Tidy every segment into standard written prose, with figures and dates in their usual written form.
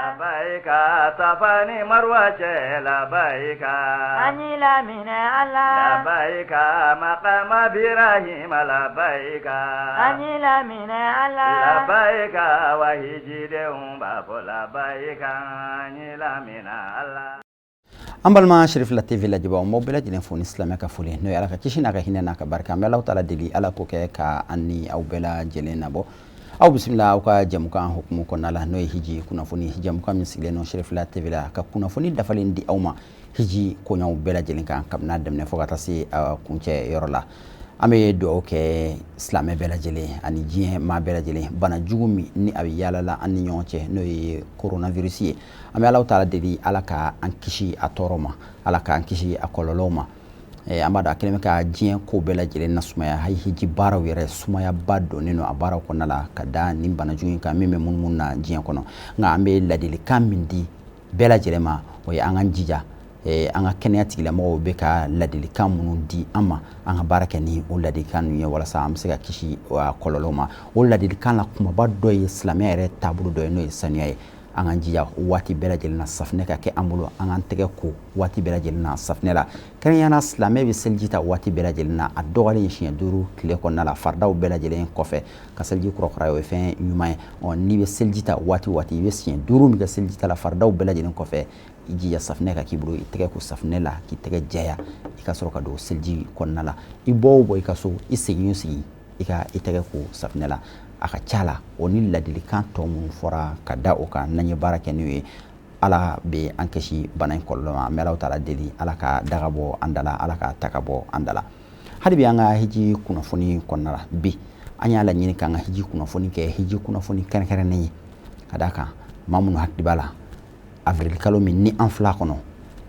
Labayika Safa ni Marwa cɛ labayika. An y'i laminɛ Ala. Labayika maqama Birahima labayika. An y'i laminɛ Ala. Labayika wa hijidenw b'a fɔ labayika an y'i laminɛ Ala. An balima Cherifila TV lajɛbaaw, n b'aw bɛɛ lajɛlen fo ni silamɛ ka foli, n'o ye Ala ka kisi n'a ka hinɛ n'a ka barika. An bɛ Alahu taala deli, Ala k'o kɛ ka an ni aw bɛɛ lajɛlen nabɔ. Aw bisimila aw ka jɛmukan hukumu kɔnɔna la, n'o ye hiji kunnafoni jɛmukan min sigilen don Cherifila TV la, ka kunnafoni dafalen di aw ma hiji koɲaw bɛɛ lajɛlen kan, kabini a daminɛ fo ka taa se kuncɛ yɔrɔ la. An bɛ dugawu kɛ silamɛ bɛɛ lajɛlen ani diɲɛ maa bɛɛ lajɛlen, bana jugu min ni a bɛ yaala la an ni ɲɔgɔn cɛ, n'o ye coronavirus ye. An bɛ Alahu taala deli, Ala ka an kisi a tɔɔrɔ ma, Ala k'an kisi a kɔlɔlɔw ma. An b'a dɔn a kɛlen bɛ ka diɲɛ ko bɛɛ lajɛlen nasumaya, hali hiji baaraw yɛrɛ sumayaba donnen don a baaraw kɔnɔna la ka da nin bana jugu in kan min bɛ munumunu na diɲɛ kɔnɔ. Nka an bɛ ladilikan min di bɛɛ lajɛlen ma, o ye an k'an jija, an ka kɛnɛya tigilamɔgɔw bɛ ka ladilikan minnu di an ma, an ka baara kɛ ni o ladilikan ninnu ye walasa an bɛ se ka kisi a kɔlɔlɔw ma. O ladilikan la kumaba dɔ ye silamɛya yɛrɛ taabolo dɔ ye, n'o ye sanuya ye. An k'an jija waati bɛɛ lajɛlen na safunɛ ka kɛ an bolo, an k'an tɛgɛ ko waati bɛɛ lajɛlen na safunɛ la. Kɛrɛnkɛrɛnnenya la, silamɛ bɛ seliji ta waati bɛɛ lajɛlen na, a dɔgɔyalen siɲɛ 5 tile kɔnɔna la, faridaw bɛɛ lajɛlen kɔfɛ ka seliji kurakuraya, o ye fɛn ɲuman ye. N'i bɛ seliji ta waati o waati, i bɛ siɲɛ 5 min kɛ seliji ta la faridaw bɛɛ lajɛlen kɔfɛ, i jija safunɛ ka k'i bolo, i tɛgɛ ko safunɛ la k'i tɛgɛ jɛya, i ka sɔrɔ ka don seliji kɔnɔna la. I bɔ o bɔ i ka so, i segin o segin, i ka i tɛgɛ ko safunɛ la. A ka ca la, o ni ladilikan tɔ minnu fɔra ka da o kan, n'an ye baara kɛ n'o ye, Ala bɛ an kisi bana in kɔlɔlɔ ma. An bɛ Alahu taala deli, Ala ka daga bɔ an da la, Ala ka ta ka bɔ an da la. Hali bi an ka hiji kunnafoni kɔnɔna la, bi an y'a laɲini k'an ka hiji kunnafoni kɛ hiji kunnafoni kɛrɛnkɛrɛnnen ye, ka d'a kan maa minnu hakili b'a la, avril kalo min ni an fila kɔnɔ,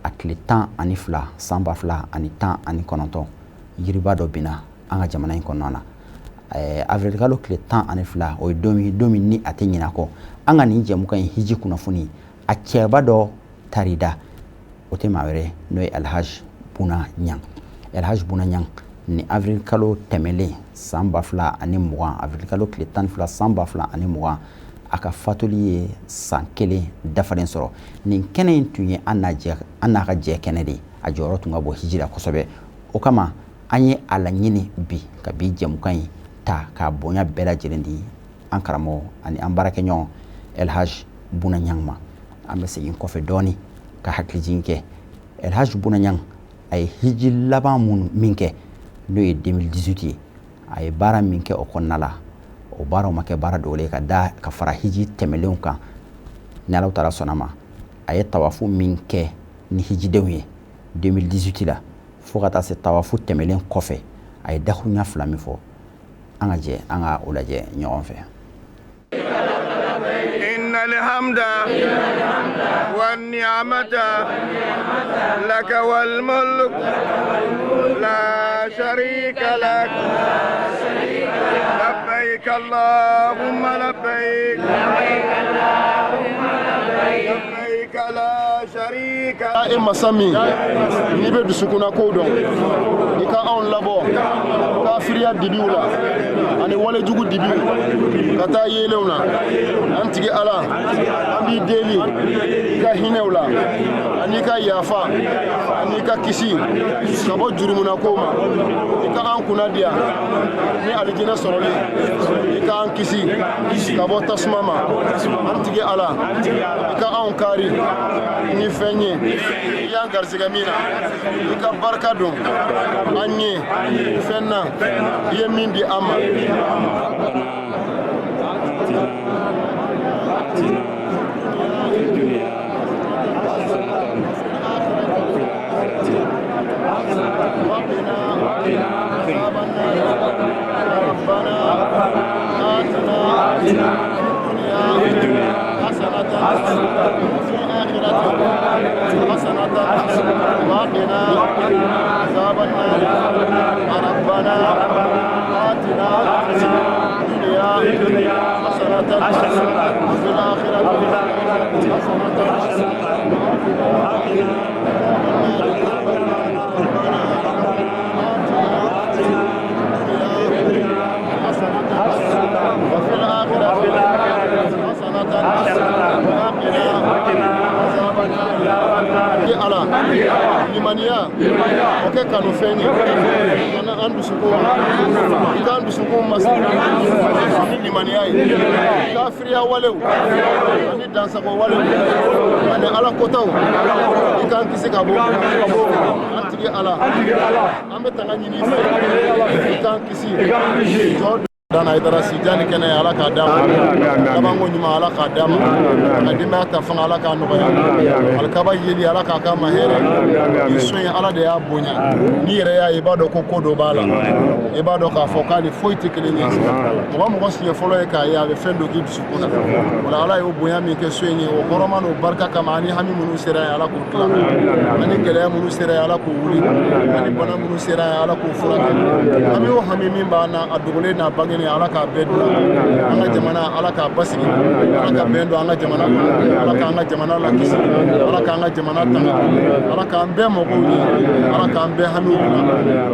a tile 12 san 2019, yiriba dɔ binna an ka jamana in kɔnɔna na. Avril kalo tile 12, o ye don min, don min ni a tɛ ɲinɛ a kɔ. An ka nin jɛmukan in hiji kunnafoni, a cɛba dɔ taar'i da, o tɛ maa wɛrɛ, n'o ye Alhaji Buna Ɲang. Alhaji Buna Ɲang, ni avril kalo tɛmɛlen san 2020, avril kalo tile 12 san 2020, a ka fatuli ye san 1 dafalen sɔrɔ. Nin kɛnɛ in tun ye an n'a ka jɛ kɛnɛ de ye, a jɔyɔrɔ tun ka bon hiji la kosɛbɛ. O kama an ye a laɲini bi ka bi jɛmukan in ta k'a bonya bɛɛ lajɛlen di an karamɔgɔ ani an baarakɛɲɔgɔn Elhaj Buna Ɲang ma. An bɛ segin kɔfɛ dɔɔni ka hakilijigin kɛ. Elhaj Buna Ɲang, a ye hiji laban min kɛ, n'o ye 2018 ye, a ye baara min kɛ o kɔnɔna la, o baaraw ma kɛ baara dogolen ye ka da ka fara hiji tɛmɛlenw kan. Ni Alahu taala sɔnna ma, a ye tawafu min kɛ ni hijidenw ye 2018 la, fo ka taa se tawafu tɛmɛlen kɔfɛ, a ye dakuruɲa 2 min fɔ, an ka jɛ an ka o lajɛ ɲɔgɔn fɛ. Inna alhamda wa ni'mata laka wal mulk la sharika lak labbaik allahumma labbaik labbaik la sharika. E masa min n'i bɛ dusukunna kow dɔn, i ka anw labɔ kafiriya dibiw la ani walejugu dibiw ka taa yeelenw na. An tigi Ala, an b'i deli i ka hinɛw la ani ka yafa ani ka kisi ka bɔ jurumuna kow ma. I ka an kunna diya ni alijinɛ sɔrɔli, i ka an kisi ka bɔ tasuma ma. An tigi Ala, i ka anw kari ni fɛn ye i y'an garisɛgɛ min na, i ka barika don an ye fɛn na i ye min di an ma. Ala, limaniya o kɛ kanufɛn ye ka na an dusukun na, i k'an dusukun masiri ni limaniya ye, kafiriya walew ani dansago walew ani Ala kotaw, i k'an kisi ka bɔ. An tigi Ala, an bɛ tanga ɲini i fɛ, i k'an kisi jɔ dana Hayidara. Sijan ni kɛnɛ, Ala k'a d'a ma. Labanko ɲuman, Ala k'a d'a ma. A ka denbaya ta fanga, Ala k'a nɔgɔya. Alikaba yeli, Ala k'a k'a ma hɛrɛ. Ni so in, Ala de y'a bonya. N'i yɛrɛ y'a ye, i b'a dɔn ko ko dɔ b'a la, i b'a dɔn k'a fɔ k'ale foyi tɛ kelen ye. Mɔgɔ mɔgɔ siɲɛ fɔlɔ ye k'a ye, a bɛ fɛn dɔ k'i dusukun na. O la, Ala y'o bonya min kɛ so in ye, o hɔrɔma n'o barika kama, ani hami minnu sera yen, Ala k'u dilan, ani gɛlɛya minnu sera yen, Ala k'u wuli, ani bana minnu sera yen, Ala k'u furakɛ. Hami o hami min b'an na, a dogolen n'a bangenen, Ala k'a bɛɛ dilan. An ka jamana, Ala k'a basigi, Ala ka bɛn don an ka jamana kɔnɔ, Ala k'an ka jamana lakisi, Ala k'an ka jamana tanga, Ala k'an bɛɛ magow ɲɛ, Ala k'an bɛɛ hamiw dilan.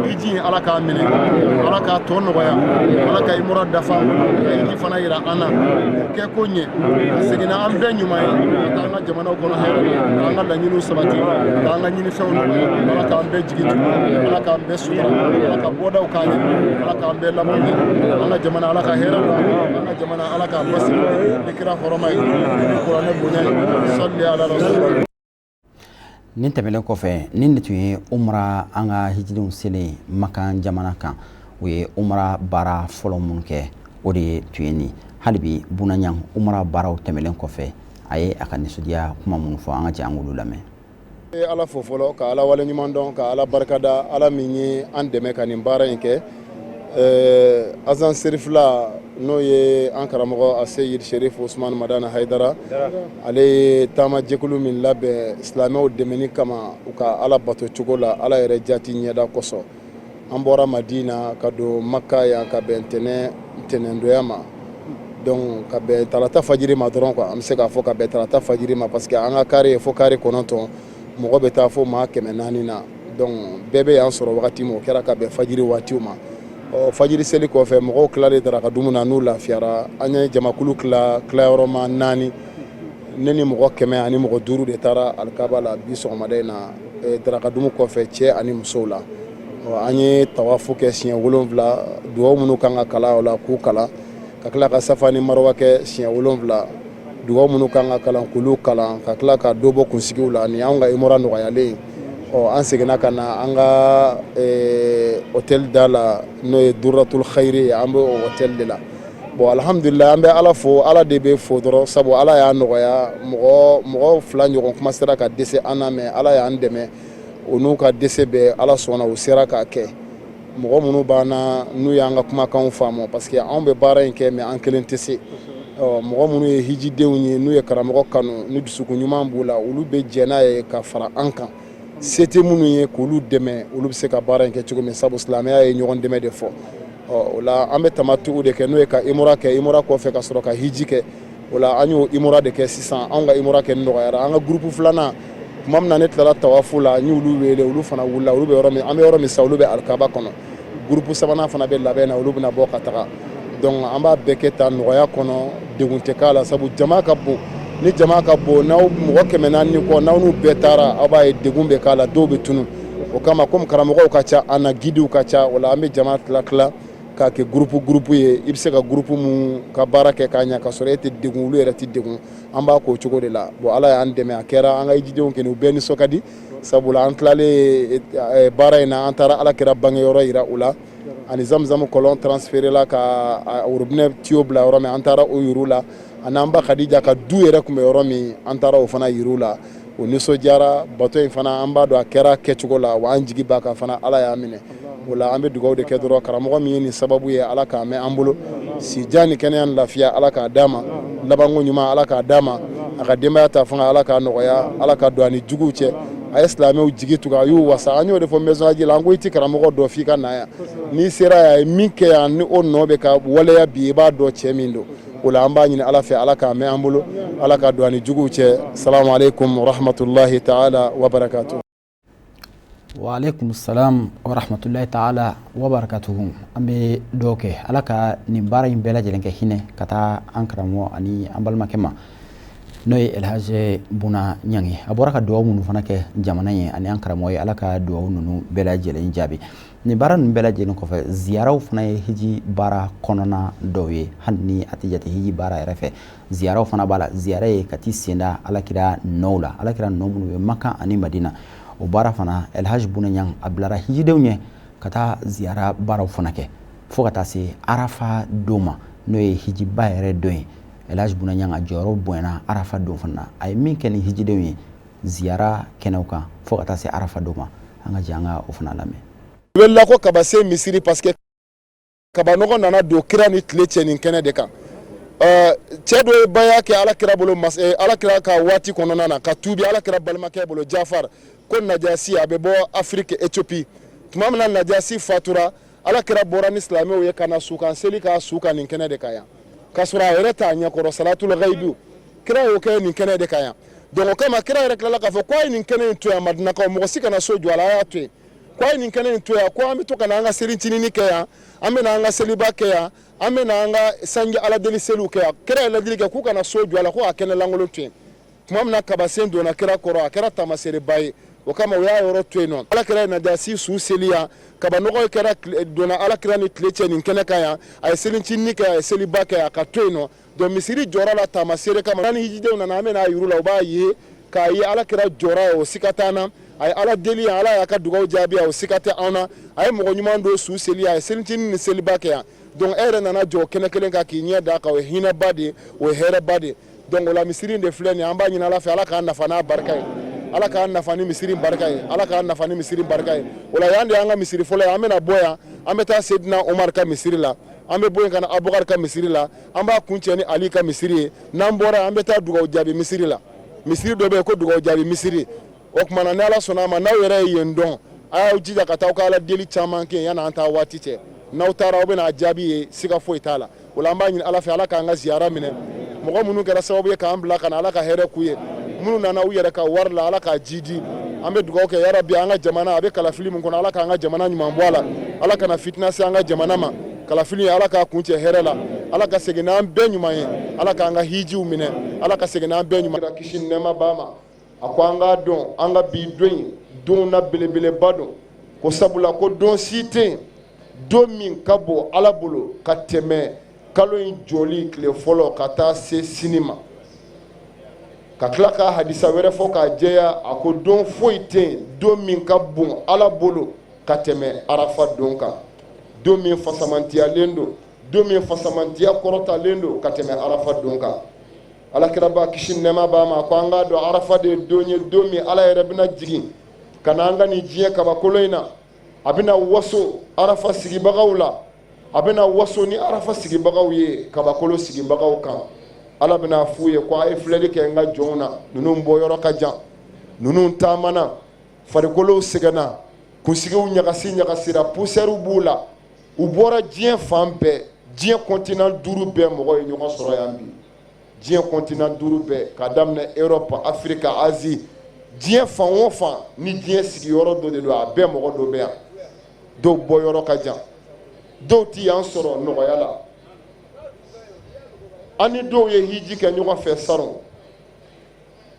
Hiji in, Ala k'a minɛ, Ala k'a tɔ nɔgɔya, Ala ka imura dafa, ka hiji fana yira an na, o kɛ ko ɲɛ, ka segin an bɛɛ ɲuman ye, ka taa an ka jamanaw kɔnɔ hɛrɛ la, k'an ka laɲiniw sabati, k'an ka ɲinifɛnw nɔgɔya. Ala k'an bɛɛ jigi tugu, Ala k'an bɛɛ sutura, Ala ka bɔdaw k'an ye, Ala k'an bɛɛ laban ɲɛ. An ka jamana, Ala ka hɛrɛ don, an ka jamana, Ala k'a basigi ni kira hɔrɔma ye, ni Kuranɛ bonya ye. Salli ala rasul. Nin tɛmɛnen kɔfɛ, nin de tun ye umra an ka hijidenw selen Makan jamana kan, u ye umra baara fɔlɔ minnu kɛ, o de tun ye nin. Hali bi Bunaɲan, umra baaraw tɛmɛnen kɔfɛ, a ye a ka nisɔndiya kuma minnu fɔ, an ka jɛ an k'olu lamɛn. Ala fo fɔlɔ, ka Ala wale ɲuman dɔn, ka Ala barikada, Ala min ye an dɛmɛ ka nin baara in kɛ. Azan Serifila, n'o ye an karamɔgɔ a Seyid Sherif Usman Madani Hayidara, ale ye taama jɛkulu min labɛn silamɛw dɛmɛni kama u ka Ala bato cogo la, Ala yɛrɛ jati ɲɛda kosɔn. An bɔra Madina ka don Maka yan ka bɛn tɛnɛ tɛnɛndonya ma, donc ka bɛn tarata fajiri ma dɔrɔn quoi. An bɛ se k'a fɔ ka bɛn tarata fajiri ma, parce que an ka kari ye fo kari 9, mɔgɔ bɛ taa fo maa 400 na. Donc bɛɛ bɛ yan sɔrɔ wagati min, o kɛra ka bɛn fajiri waatiw ma. Ɔ, fajiri seli kɔfɛ, mɔgɔw tilalen daraka dumu na, n'u lafiyara, an ye jamakulu tila tilayɔrɔ ma naani. Ne ni mɔgɔ 105 de taara alikaba la bi sɔgɔmada in na, daraka dumu kɔfɛ, cɛ ani musow la. An ye tawafu kɛ siɲɛ 7, dugawu minnu kan ka kalan o la, k'u kalan, ka tila ka Safa ni Marwa kɛ siɲɛ 7, dugawu minnu kan ka kalan, k'olu kalan, ka tila ka dɔ bɔ kunsigiw la. Ni anw ka imura nɔgɔyalen, ɔ, an seginna ka na an ka hôtel da la, n'o ye Duratul Khayri ye. An bɛ o hôtel de la. Bon, alhamdulillah, an bɛ Ala fo. Ala de bɛ fo dɔrɔn, sabu Ala y'a nɔgɔya. Mɔgɔ mɔgɔ fila ɲɔgɔn kuma sera ka dɛsɛ an na, mais Ala y'an dɛmɛ, o n'u ka dɛsɛ bɛɛ, Ala sɔnna, u sera k'a kɛ. Mɔgɔ minnu b'an na, n'u y'an ka kumakanw faamu, parce que anw bɛ baara in kɛ, mais an kelen tɛ se. Ɔ, mɔgɔ minnu ye hijidenw ye, n'u ye karamɔgɔ kanu, ni dusukun ɲuman b'u la, olu bɛ jɛn n'a ye ka fara an kan. Se tɛ minnu ye k'olu dɛmɛ, olu bɛ se ka baara in kɛ cogo min, sabu silamɛya ye ɲɔgɔn dɛmɛ de fɔ. Ɔ, o la, an bɛ tamatugu de kɛ, n'o ye ka imura kɛ, imura kɔfɛ ka sɔrɔ ka hiji kɛ. O la, an y'o imura de kɛ sisan. Anw ka imura kɛ nɔgɔyara. An ka groupe filanan, tuma min na ne tilara tawafu la, n y'olu wele, olu fana wulila. Olu bɛ yɔrɔ min, an bɛ yɔrɔ min sisan, olu bɛ alikaba kɔnɔ. Groupe sabanan fana bɛ labɛn na, olu bɛna bɔ ka taga. Donc an b'a bɛɛ kɛ tan nɔgɔya kɔnɔ, degun tɛ k'a la, sabu jama ka bon. Ni jama ka bon, n'aw mɔgɔ 400 ni kɔ, n'aw n'u bɛɛ taara, aw b'a ye degun bɛ k'a la, dɔw bɛ tunu. O kama, komi karamɔgɔw ka ca an na, guidew ka ca, o la an bɛ jama tila tila k'a kɛ groupe groupe ye. I bɛ se ka groupe mun ka baara kɛ k'a ɲɛ, ka sɔrɔ e tɛ degun, olu yɛrɛ tɛ degun. An b'a k'o cogo de la. Bon, Ala y'an dɛmɛ, a kɛra. An ka hijidenw kɔni, u bɛɛ nisɔn ka di, sabula an tilalen baara in na, an taara Ala kira bangeyɔrɔ yira u la, ani Zamzam kɔlɔn transféré la ka robinet tuyau bila yɔrɔ min, an taara o yir'u la, ani an ba Kadija ka du yɛrɛ tun bɛ yɔrɔ min, an taara o fana yir'u la. O nisɔndiyara. Bato in fana, an b'a dɔn a kɛra kɛcogo la, wa an jigi b'a kan fana, Ala y'a minɛ. O la, an bɛ dugawu de kɛ dɔrɔn, karamɔgɔ min ye nin sababu ye, Ala k'a mɛn an bolo, si jan ni kɛnɛya ni lafiya, Ala k'a d'a ma, labanko ɲuman, Ala k'a d'a ma, a ka denbaya ta fanga, Ala k'a nɔgɔya, Ala ka don a ni juguw cɛ. A ye silamɛw jigi tugu, a y'u wasa. An y'o de fɔ maison hadji la, an ko i ti karamɔgɔ dɔn f'i ka na yan. N'i sera yan, a ye min kɛ yan, ni o nɔ bɛ ka waleya bi, i b'a dɔn cɛ min don. O la, an b'a ɲini Ala fɛ, Ala k'a mɛn an bolo, Ala ka don a ni juguw cɛ. Salamu aleykum warahmatulahi taala wabarakatuh. Waaleykum salam wa rahmatulahi taala wa barakatuhu. An bɛ dɔw kɛ, Ala ka nin baara in bɛɛ lajɛlen kɛ hinɛ ka taa an karamɔgɔ ani an balimakɛ ma. N'o ye Elhaji Buna Ɲangi, a bɔra ka dugawu minnu fana kɛ jamana ye ani an karamɔgɔ ye, Ala ka dugawu ninnu bɛɛ lajɛlen jaabi. Nin baara ninnu bɛɛ lajɛlen kɔfɛ, ziyaraw fana ye hiji baara kɔnɔna dɔw ye. Hali ni a tɛ jate hiji baara yɛrɛ fɛ, ziyaraw fana b'a la. Ziyara ye ka t'i senda Alakira nɔw la, Alakira nɔ minnu bɛ Makan ani Madina. O baara fana, Elhaji Buna Ɲang a bilara hijidenw ɲɛ ka taa ziyara baaraw fana kɛ fo ka taa se Arafa don ma, n'o ye hijiba yɛrɛ don ye. Elhaji Buna Ɲang a jɔyɔrɔ bonyana Arafa don fana na. A ye min kɛ ni hijidenw ye ziyara kɛnɛw kan fo ka taa se Arafa don ma, an ka jɛ an ka o fana lamɛn. U bɛ la ko Kabasen misiri parce que kabanɔgɔ nana don kira ni tile cɛ nin kɛnɛ de kan. Cɛ dɔ ye baya kɛ Ala kira bolo, Ala kira ka waati kɔnɔna na, ka tuubi Ala kira balimakɛ bolo Jafar, ko Najasi, a bɛ bɔ Afiriki, Ethiopie. Tuma min na Najasi fatura, Ala kira bɔra ni silamɛw ye ka na sukan seli k'a su kan nin kɛnɛ de kan yan, k'a sɔrɔ a yɛrɛ t'a ɲɛkɔrɔ. Salatul ghaibu, kira y'o kɛ nin kɛnɛ de kan yan. Donc o kama kira yɛrɛ tilala k'a fɔ ko a ye nin kɛnɛ in to yan, Madinakaw, mɔgɔ si kana so jɔ a la, a y'a to yen. Ko a ye nin kɛnɛ in to yan, ko an bɛ to ka na an ka selincinini kɛ yan, an bɛ na an ka seliba kɛ yan, an bɛ na an ka sanji aladeli seliw kɛ yan. Kira ye ladili kɛ k'u kana so jɔ a la, ko a kɛnɛ lankolon to yen. Tuma min na kabasen donna kira kɔrɔ, a kɛra taamaseereba ye. O kama u y'a yɔrɔ to yen nɔ. Ala kira ye Najasi su seli yan, kabanɔgɔ kɛra donna Ala kira ni tile cɛ nin kɛnɛ kan yan, a ye selincinini kɛ, a ye seliba kɛ, a ka to yen nɔ. Donc misiri jɔra la taamaseere kama. Ni hijidenw nana, an bɛ n'a yir'u la, u b'a ye k'a ye Ala kira jɔra ye, o siga t'an na. A ye Ala deli yan, Ala y'a ka dugawu jaabi yan, o siga tɛ anw na. A ye mɔgɔ ɲuman dɔ su seli yan, a ye selicinin ni seliba kɛ yan. Donc e yɛrɛ nana jɔ kɛnɛ kelen kan k'i ɲɛ d'a kan, o ye hinɛba de ye, o ye hɛrɛba de ye. Donc o la misiri de filɛ nin ye. An b'a ɲini Ala fɛ, Ala k'an nafa n'a barika ye, Ala k'an nafa ni misiri barika ye, Ala k'an nafa ni misiri barika ye. O la yan de y'an ka misiri fɔlɔ ye. An bɛna bɔ yan, an bɛ taa Sedina Omar ka misiri la, an bɛ bɔ yen ka na Abubakar ka misiri la, an b'a kuncɛ ni Ali ka misiri ye. N'an bɔra, an bɛ taa dugawu jaabi misiri la. Misiri dɔ bɛ yen ko dugawu jaabi misiri. O tuma na, ni Ala sɔnna a ma, n'aw yɛrɛ ye yen dɔn, a y'aw jija ka taa aw ka Ala deli caman kɛ yanni an taa waati cɛ. N'aw taara, aw bɛna a jaabi ye, siga foyi t'a la. O la an b'a ɲini Ala fɛ, Ala k'an ka ziyara minɛ. Mɔgɔ minnu kɛra sababu ye k'an bila ka na, Ala ka hɛrɛ k'u ye. Minnu nana u yɛrɛ ka wari la, Ala k'a jidi. An bɛ dugawu kɛ, yarabi, an ka jamana a bɛ kalafili min kɔnɔ, Ala k'an ka jamana ɲuman bɔ a la, Ala kana fitina se an ka jamana ma. Kalafili, Ala k'a kuncɛ hɛrɛ la, Ala ka segin n'an bɛɛ ɲuman ye, Ala k'an ka hijiw minɛ, Ala ka segin n'an bɛɛ ɲuman. Kisi nɛɛma b'a ma, a ko an k'a dɔn an ka bi don in don na belebeleba don, ko sabula ko don si tɛ yen, don min ka bon Ala bolo ka tɛmɛ kalo in jɔli tile fɔlɔ ka taa se sini ma. Ka tila ka hadisa wɛrɛ fɔ k'a jɛya, a ko don foyi tɛ yen, don min ka bon Ala bolo ka tɛmɛ Arafa don kan, don min fasamantiyalen don, don min fasamantiya kɔrɔtalen don ka tɛmɛ Arafa don kan. Alakiraba, kisi nɛɛma b'a ma, ko an k'a dɔn Arafa de ye don ye, don min Ala yɛrɛ bɛna jigin ka na an ka nin diɲɛ kabakolo in na. A bɛna waso Arafa sigibagaw la, a bɛna waso ni Arafa sigibagaw ye kabakolo sigibagaw kan. Ala bɛna f'u ye ko a ye filɛli kɛ n ka jɔnw na, ninnu bɔ yɔrɔ ka jan, ninnu taamana, farikolow sɛgɛnna, kunsigiw ɲagasi ɲagasira, poussière b'u la, u bɔra diɲɛ fan bɛɛ, diɲɛ continent 5 bɛɛ mɔgɔ ye ɲɔgɔn sɔrɔ yan bi, diɲɛ continent 5 bɛɛ, k'a daminɛ Europe, Afrique, Asie, diɲɛ fan o fan ni diɲɛ sigiyɔrɔ dɔ de don, a bɛɛ mɔgɔ dɔ bɛ yan. Dɔw bɔ yɔrɔ ka jan, dɔw ti yan sɔrɔ nɔgɔya la. An ni dɔw ye hiji kɛ ɲɔgɔn fɛ salon,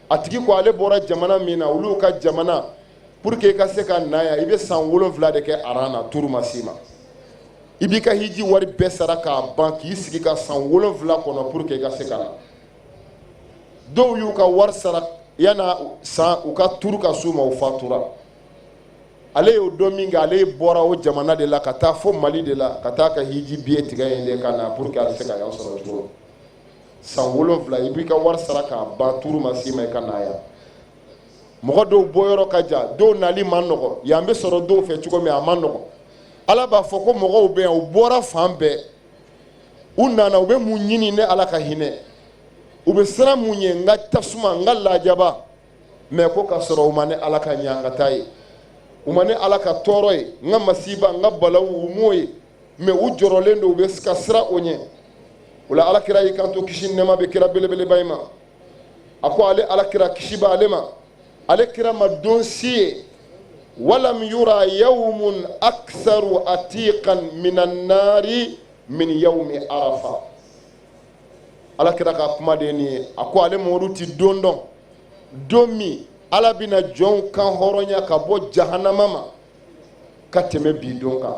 a tigi ko ale bɔra jamana min na, olu ka jamana, pour que i ka se ka na yan, i bɛ san 7 de kɛ aran na, turu ma s'i ma. I b'i ka hiji wari bɛɛ sara k'a ban, k'i sigi ka san 7 kɔnɔ pour que i ka se ka na. Dɔw y'u ka wari sara, yan'a san u ka turu ka s'u ma, u fatura. Ale y'o dɔn min kɛ, ale bɔra o jamana de la ka taa fo Mali de la, ka taa ka hiji billet tigɛ yen de ka na pour que a bɛ se ka yan sɔrɔ cogo. San 7, i b'i ka wari sara k'a ban, turu ma s'i ma, i ka na yan. Mɔgɔ dɔw bɔyɔrɔ ka jan, dɔw nali man nɔgɔ, yan bɛ sɔrɔ dɔw fɛ cogo min, a man nɔgɔ. Ala b'a fɔ ko mɔgɔw bɛ yan, u bɔra fan bɛɛ, u nana, u bɛ mun ɲini? Ne Ala ka hinɛ. U bɛ siran mun ye? N ka tasuma, n ka lajaba. Mais ko k'a sɔrɔ u ma ne Ala ka ɲangata ye, u ma ne Ala ka tɔɔrɔ ye, n ka masiba, n ka balawu, u m'o ye, mais u jɔrɔlen don, u bɛ ka siran o ɲɛ. O la Ala kira y'i kanto, kisi nɛɛma bɛ kira belebeleba in ma, a ko ale Ala kira, kisi b'ale ma, ale kira ma don si ye, walam yura yawmun aktharu atiqan minan nari min yawmi Arafa. Ala kira ka kuma de ye nin ye. A ko ale Mamadu ti don dɔn, don min Ala bɛna jɔnw kan hɔrɔnya ka bɔ jahanama ma ka tɛmɛ bi don kan.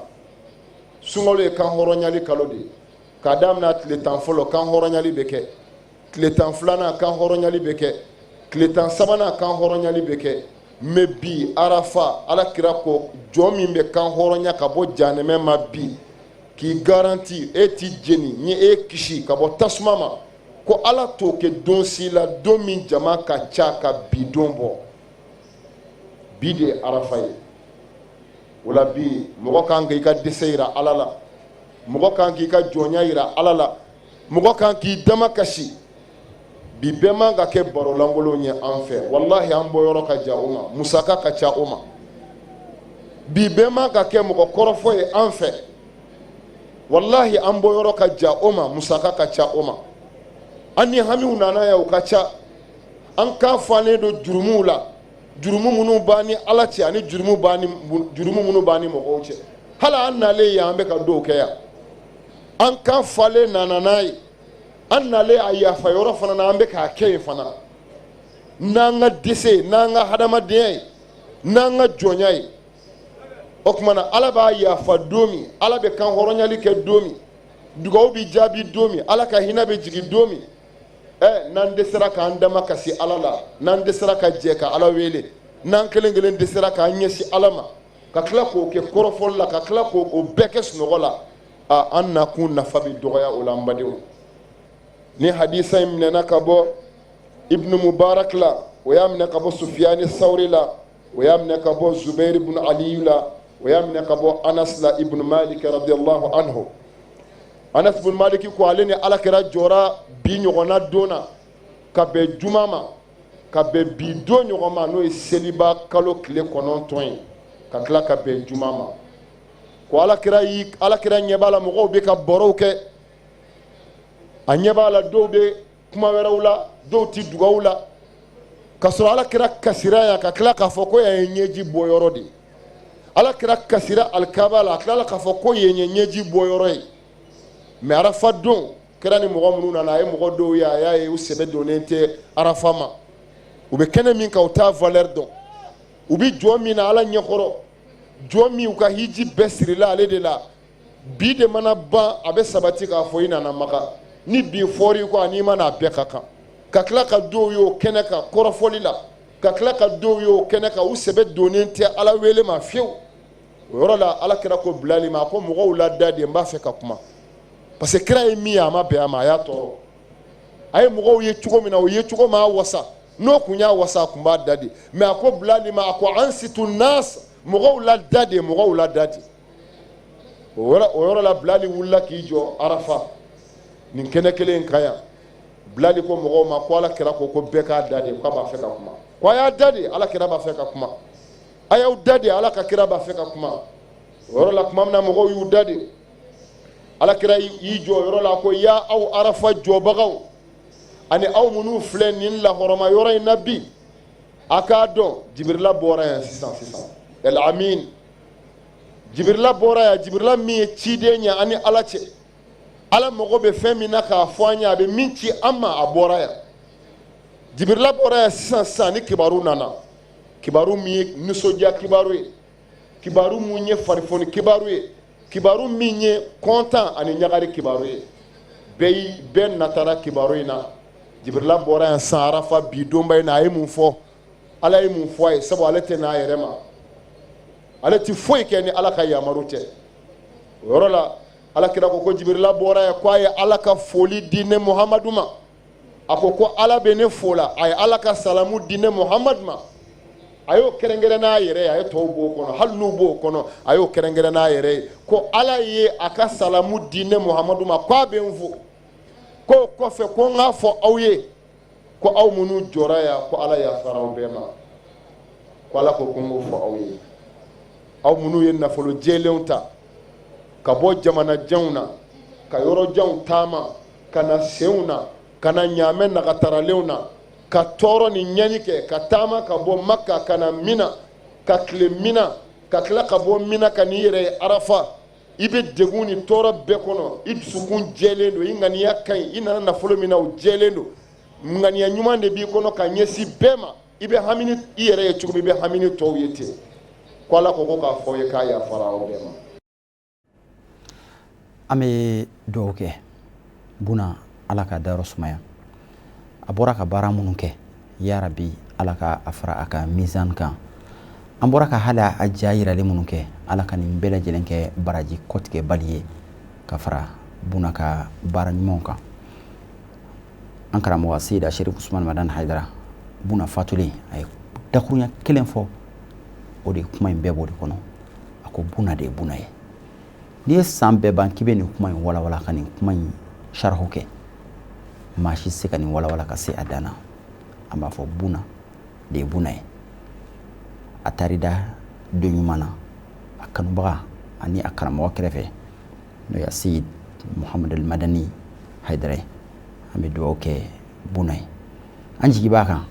Sunkalo ye kan hɔrɔnyali kalo de ye. K'a daminɛ tile 10 fɔlɔ, kan hɔrɔnyali bɛ kɛ. Tile 12nan, kan hɔrɔnyali bɛ kɛ. Tile 13nan, kan hɔrɔnyali bɛ kɛ. Mais bi Arafa, Ala kira ko jɔn min bɛ kan hɔrɔnya ka bɔ jahanama ma bi, k'i garanti e ti jeni, ni e kisi ka bɔ tasuma ma, ko Ala t'o kɛ don si la, don min jama ka ca ka bi don bɔ. Bi de ye Arafa ye. O la bi, mɔgɔ kan k'i ka dɛsɛ yira Ala la, mɔgɔ kan k'i ka jɔnya yira Ala la, mɔgɔ kan k'i dama kasi. Bi bɛɛ man ka kɛ barolankolon ye an fɛ. Walahi, an bɔ yɔrɔ ka jan o ma, musaka ka ca o ma. Bi bɛɛ man ka kɛ mɔgɔ kɔrɔfɔ ye an fɛ. Walahi, an bɔ yɔrɔ ka jan o ma, musaka ka ca o ma. An ni hamiw nana yan, o ka ca. An kan falen don jurumuw la, jurumu minnu b'an ni Ala cɛ ani jurumu minnu b'an ni mɔgɔw cɛ. Hali an nalen yan, an bɛ ka dɔw kɛ yan. An kan falen nana n'a ye, an nalen a yafa yɔrɔ fana na, an bɛ k'a kɛ yen fana, n'an ka dɛsɛ ye, n'an ka hadamadenya ye, n'an ka jɔnya ye. O tuma na, Ala b'a yafa don min, Ala bɛ kan hɔrɔnyali kɛ don min, dugawu bɛ jaabi don min, Ala ka hinɛ bɛ jigin don min, n'an dɛsɛra k'an dama kasi Ala la, n'an dɛsɛra ka jɛ ka Ala wele, n'an kelen kelen dɛsɛra k'an ɲɛsin Ala ma, ka tila k'o kɛ kɔrɔfɔli la, ka tila k'o bɛɛ kɛ sunɔgɔ la, a an nakun nafa bɛ dɔgɔya o la. N badenw, ni hadisa in minɛna ka bɔ Ibnu Mubarak la, o y'a minɛ ka bɔ Sufiyani Sawuri la, o y'a minɛ ka bɔ Zubair ibn Aliyu la, o y'a minɛ ka bɔ Anas la ibn Malik radiyallahu anhu. Anas ibn Malik ko ale ni Ala kira jɔra bi ɲɔgɔnna don na, ka bɛn juma ma, ka bɛn bi don ɲɔgɔn ma, n'o ye seliba kalo tile 9 ye, ka tila ka bɛn juma ma. Ko Ala kira y'i Ala kira ɲɛ b'a la mɔgɔw bɛ ka barow kɛ. A ɲɛ b'a la dɔw bɛ kuma wɛrɛw la, dɔw ti dugaw la, ka sɔrɔ Ala kira kasira yan, ka tila k'a fɔ ko yan ye ɲɛji bɔ yɔrɔ de ye. Ala kira kasira alikaba la, a tilala k'a fɔ ko yen ye ɲɛji bɔ yɔrɔ ye. Mais Arafa don, kira ni mɔgɔ minnu nana, a ye mɔgɔ dɔw ye, a y'a ye u sɛbɛ donnen tɛ Arafa ma. U bɛ kɛnɛ min kan, u t'a valeur dɔn. U bɛ jɔ min na Ala ɲɛkɔrɔ, jɔ min u ka hiji bɛɛ sirila ale de la, bi de mana ban, a bɛ sabati k'a fɔ i nana Maka. Ni bi fɔr'i kɔ ani i ma n'a bɛɛ ka kan. Ka tila ka dɔw ye o kɛnɛ kan kɔrɔfɔli la, ka tila ka dɔw ye o kɛnɛ kan, u sɛbɛ donnen tɛ Ala wele ma fiyewu. O yɔrɔ la, Ala kira ko Bilali ma, a ko mɔgɔw la da de, n b'a fɛ ka kuma, parce que kira ye min ye, a ma bɛn a ma, a y'a tɔɔrɔ. A ye mɔgɔw ye cogo min na, o ye cogo ma wasa. N'o kun y'a wasa, a kun b'a da de. Mais a ko Bilali ma, a ko ansitu nas, mɔgɔw la da de, mɔgɔw la da de. O yɔrɔ la, Bilali wulila k'i jɔ Arafa nin kɛnɛ kelen in kan yan. Bilali ko mɔgɔw ma ko Ala kira ko ko bɛɛ k'a da de, k'a b'a fɛ ka kuma. Ko a y'a da de, Ala kira b'a fɛ ka kuma. A y'aw da de, Ala ka kira b'a fɛ ka kuma. O yɔrɔ la, tuma min na mɔgɔw y'u da de, Ala kira y'i jɔ o yɔrɔ la ko ya aw Arafa jɔbagaw ani aw minnu filɛ nin lahɔrɔma yɔrɔ in na bi, a k'a dɔn Jibirila bɔra yan sisan sisan. El Amin, Jibirila bɔra yan. Jibirila min ye ciden ye ani Ala cɛ, Ala mago bɛ fɛn min na k'a fɔ an ye, a bɛ min ci an ma, a bɔra yan. Jibirila bɔra yan sisan sisan ni kibaru nana, kibaru min ye nisɔndiya kibaru ye, kibaru mun ye farifoni kibaru ye, kibaru min ye kɔntan ani ɲagari kibaru ye. Bɛɛ bɛɛ natara kibaru in na. Jibirila bɔra yan san Arafa bi donba in na, a ye mun fɔ? Ala ye mun fɔ a ye? Sabu ale tɛ n'a yɛrɛ ma, ale tɛ foyi kɛ ni Ala ka yamaru tɛ. O yɔrɔ la, Ala kira ko ko Jibirila bɔra yan ko a ye Ala ka foli di ne Muhamadu ma. A ko ko Ala bɛ ne fo la, a ye Ala ka salamu di ne Muhamadu ma. A y'o kɛrɛnkɛrɛn n'a yɛrɛ ye, a ye tɔw b'o kɔnɔ, hali n'u b'o kɔnɔ, a y'o kɛrɛnkɛrɛn n'a yɛrɛ ye ko Ala ye a ka salamu di ne Muhamadu ma, ko a bɛ n fo. K'o kɔfɛ, ko n k'a fɔ aw ye ko aw minnu jɔra yan, ko Ala yafara aw bɛɛ ma. Ko Ala ko ko n k'o fɔ aw ye, aw minnu ye nafolo jɛlenw ta ka bɔ jamana janw na, ka yɔrɔ janw taama ka na senw na, ka na ɲaamɛ nagataralenw na, ka tɔɔrɔ ni ɲani kɛ ka taama ka bɔ Maka ka na Mina, ka tile Mina, ka tila ka bɔ Mina ka n'i yɛrɛ ye Arafa. I bɛ degun ni tɔɔrɔ bɛɛ kɔnɔ, i dusukun jɛlen don, i ŋaniya ka ɲi, i nana nafolo min na o jɛlen don, ŋaniya ɲuman de b'i kɔnɔ ka ɲɛsin bɛɛ ma. I bɛ hami ni i yɛrɛ ye cogo min, i bɛ hami ni tɔw ye ten. Ko Ala ko ko k'a fɔ aw ye k'a yafara aw bɛɛ ma. An bɛ dugawu kɛ Buna, Ala ka dayɔrɔ sumaya. A bɔra ka baara minnu kɛ, yarabi Ala ka a fara a ka mizan kan. An bɔra ka hali a ja yirali minnu kɛ, Ala ka nin bɛɛ lajɛlen kɛ baraji kɔtigɛbali ye ka fara Buna ka baara ɲumanw kan. An karamɔgɔ Seyida Sherif Usman Madani Hayidara, Buna fatulen, a ye dakurunya kelen fɔ, o de kuma in bɛɛ b'o de kɔnɔ. A ko Buna de ye Buna ye. N'i ye san bɛɛ ban k'i bɛ nin kuma in walawala, ka nin kuma in sarihu kɛ, maa si tɛ se ka nin walawala ka se a dan na. An b'a fɔ Buna de ye Buna ye. A taar'i da don ɲuman na a kanubaga ani a karamɔgɔ kɛrɛfɛ, n'o ye Seyid Muhamadu Madani Hayidara ye. An bɛ dugawu kɛ Buna ye. An jigi b'a kan,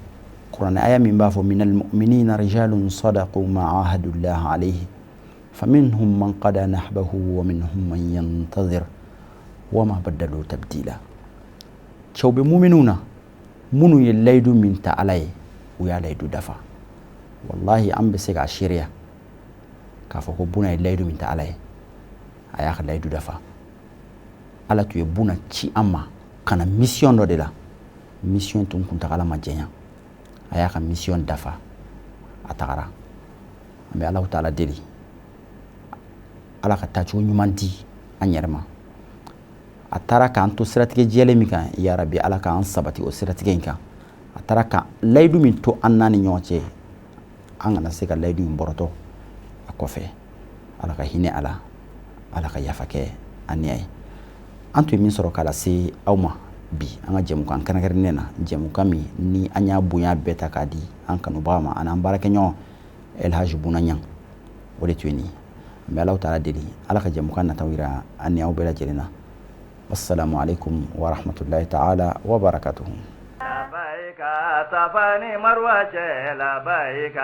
kuranɛ aya min b'a fɔ: minal mu'minina rijalun sadaqu ma ahadullah alayhi faminhum man qada nahbahu wa minhum man yantazir wa ma badalu tabdila. Cɛw bɛ muminw na minnu ye layidu min ta Ala ye, u y'a layidu dafa. Wallahi, an bɛ se k'a seereya k'a fɔ ko Buna ye layidu min ta Ala ye, a y'a ka layidu dafa. Ala tun ye Buna ci an ma ka na mission dɔ de la. Mission tun kuntagala ma janya, a y'a ka mission dafa, a tagara. An bɛ Alahu Taala deli, Ala ka taacogo ɲuman di an yɛrɛ ma. A taara k'an to siratigɛ jɛlen min kan, yarabi Ala k'an sabati o siratigɛ in kan. A taara ka layidu min to an n'a ni ɲɔgɔn cɛ, an kana se ka layidu in bɔrɔtɔ a kɔfɛ. Ala ka hinɛ a la, Ala ka yafa kɛ an ni a ye. An tun ye min sɔrɔ k'a lase aw ma bi an ka jɛmukan kɛrɛnkɛrɛnnen na, jɛmukan min ni an y'a bonya bɛɛ ta k'a di an kanubaga ma ani an baarakɛɲɔgɔn Elhaji Buna Ɲang, o de tun ye nin ye. An bɛ Alahu Taala deli, Ala ka jɛmukan nataw yira an ni aw bɛɛ lajɛlen na. Wassalamu alaikum wa rahmatullahi ta'ala wa barakatuhu. Labayika Safa ni Marwa cɛ, labayika.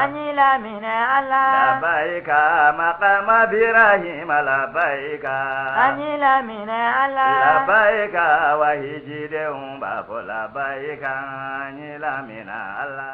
An y'i laminɛ Ala. Labayika maqama Birahima, labayika. An y'i laminɛ Ala. Labayika wahijidenw b'a fɔ labayika, an y'i laminɛ Ala.